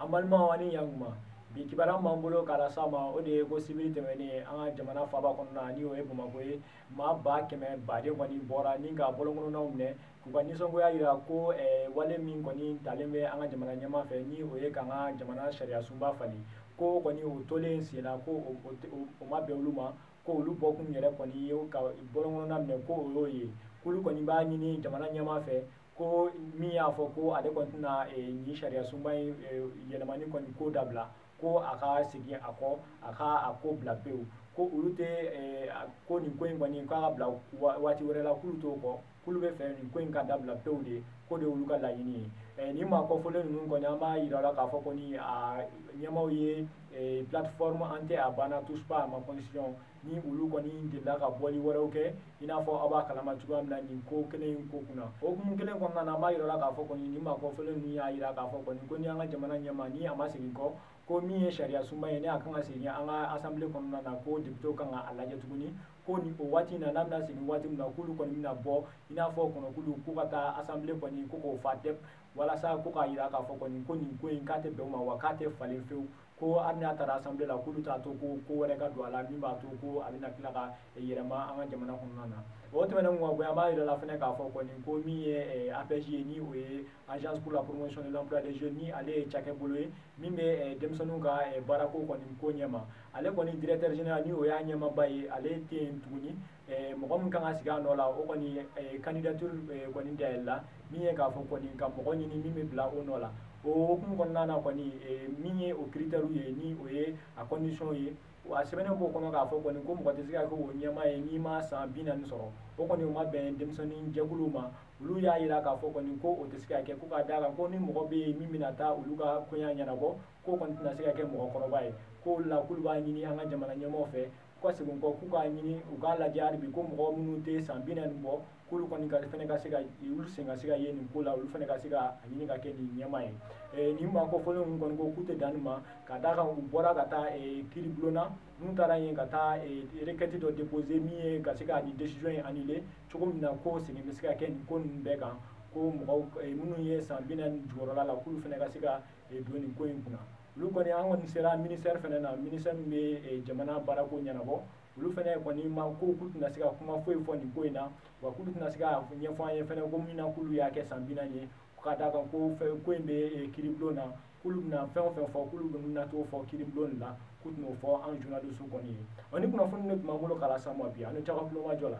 An balimaw ani yankuma, bi kibaruya b'an bolo k'a las'aw ma, o de ye ko sibiri tɛmɛnen an ka jamana faaba kɔnɔna, ni o ye Bamakɔ ye, maa 100 000 baden kɔni bɔra ni ka bɔlɔnkɔnɔnaw minɛ k'u ka nisɔngoya yira ko wale min kɔni talen bɛ an ka jamana ɲɛmaa fɛ, ni o ye k'an ka jamana sariya sunba falen, ko kɔni o tolen sen na, ko o ma bɛn olu ma, ko olu bɔkun yɛrɛ kɔni ye ka bɔlɔnkɔnɔna minɛ, ko o y'o ye, k'olu kɔni b'a ɲini jamana ɲɛmaa fɛ ko min y'a fɔ ko ale kɔni tɛna nin sariya sunba in yɛlɛmani kɔni ko dabila, ko a ka segin a kɔ, a ka a ko bila pewu, ko olu tɛ ko nin ko in kɔni k'a ka bila waati wɛrɛ la, k'olu t'o kɔ, k'olu bɛ fɛ nin ko in ka dabila pewu de, k'o de y'olu ka laɲini ye. Nin maa kɔfɔlen ninnu kɔni, an b'a yira la k'a fɔ kɔni a ɲɛmaaw ye plateforme an tɛ a banna touche pas à ma constitution, ni olu kɔni delila ka bɔli wɛrɛw kɛ, i n'a fɔ aw b'a kalama cogoya min na nin ko kelen in ko kunna. O hukumu kelen kɔnɔna na, an b'a yira la k'a fɔ kɔni nin maa kɔfɔlen ninnu y'a yira k'a fɔ kɔni ko ni an ka jamana ɲɛmaa ni a ma segin kɔ, ko min ye sariya sunba ye, ne a kan ka segin an ka assemblée kɔnɔna na, ko député kan ka a lajɛ tuguni, ko ni o waati in na, n'a bɛna segin waati min na, k'olu kɔni bɛna bɔ i n'a fɔ kɔnɔkulu, k'u ka taa assemblée kɔni ko k'o fa tɛ, walasa ko k'a yira k'a fɔ kɔni ko nin ko in k'a tɛ bɛn u ma, wa k'a tɛ falen fewu, ko hali n'a taara assemblée la, k'olu t'a to ko ko wɛrɛ ka don a la min b'a to ko a bɛna tila ka yɛlɛma an ka jamana kɔnɔna na. O tɛmɛnen kɔ ka bɔ yen, an b'a yira la fɛnɛ k'a fɔ kɔni ko min ye APJ ye, ni o ye Agence pour la promotion de l'emploi des jeunes, ni ale ye cakɛbolo ye min bɛ denmisɛnninw ka baarako kɔni ko ɲɛma, ale kɔni directeur général, ni o y'a ɲɛmaaba ye, ale tɛ yen tuguni. Mɔgɔ min kan ka sigi a nɔ la, o kɔni candidature kɔni dayɛlɛla, min ye k'a fɔ kɔni ka mɔgɔ ɲini min bɛ bila o nɔ la. O hukumu kɔnɔna na kɔni, min ye o critère ye, ni o ye a condition ye, a sɛbɛnnen b'o kɔnɔ k'a fɔ kɔni ko mɔgɔ tɛ se ka kɛ o ɲɛmaa ye n'i ma san 40 sɔrɔ. O kɔni o ma bɛn denmisɛnnin jɛkuluw ma, olu y'a yira k'a fɔ kɔni ko o tɛ se ka kɛ, ko k'a d'a kan ko ni mɔgɔ bɛ yen min bɛna taa olu ka koɲa ɲɛnabɔ, k'o kɔni tɛna se ka kɛ mɔgɔkɔrɔba ye, k'o la k'olu b'a ɲini an ka jamana ɲɛmaaw fɛ k'u ka segin kɔ, k'u k'a ɲini u k'a lajɛ hali bi ko mɔgɔ minnu tɛ san 40 bɔ, k'olu kɔni ka fɛnɛ ka se ka olu sen ka se ka ye nin ko la, olu fɛnɛ ka se ka a ɲini ka kɛ nin ɲɛmaa ye. Nin maa kɔfɔlen ninnu kɔni ko k'u tɛ dan nin ma, ka d'a kan u bɔra ka taa kiiribulon na, n'u taara yen ka taa requête dɔ déposer min ye ka se ka nin décision in annuler cogo min na, ko segin bɛ se ka kɛ nin ko ninnu bɛɛ kan, ko mɔgɔw minnu ye san 40 jukɔrɔla la, k'olu fɛnɛ ka se ka don nin ko in kunna. Olu kɔni an kɔni sera ministère fɛnɛ na, ministère min bɛ jamana baarako ɲɛnabɔ, olu fɛnɛ kɔni ma ko k'u tɛna se ka kuma foyi fɔ nin ko in na, wa k'olu tɛna se ka ɲɛfɔ an ye fɛnɛ ko min na k'olu y'a kɛ san 40 ye, k'a d'a kan ko fɛn ko in bɛ kiiribulon na, k'olu bɛna fɛn o fɛn fɔ, k'olu bɛna t'o fɔ kiiribulon de la, k'u tɛn'o fɔ an journaliste kɔni ye. Ɔ ni kunnafoni de tun b'an bolo k'a las'aw ma bi, an ni caman kulomajɔ la.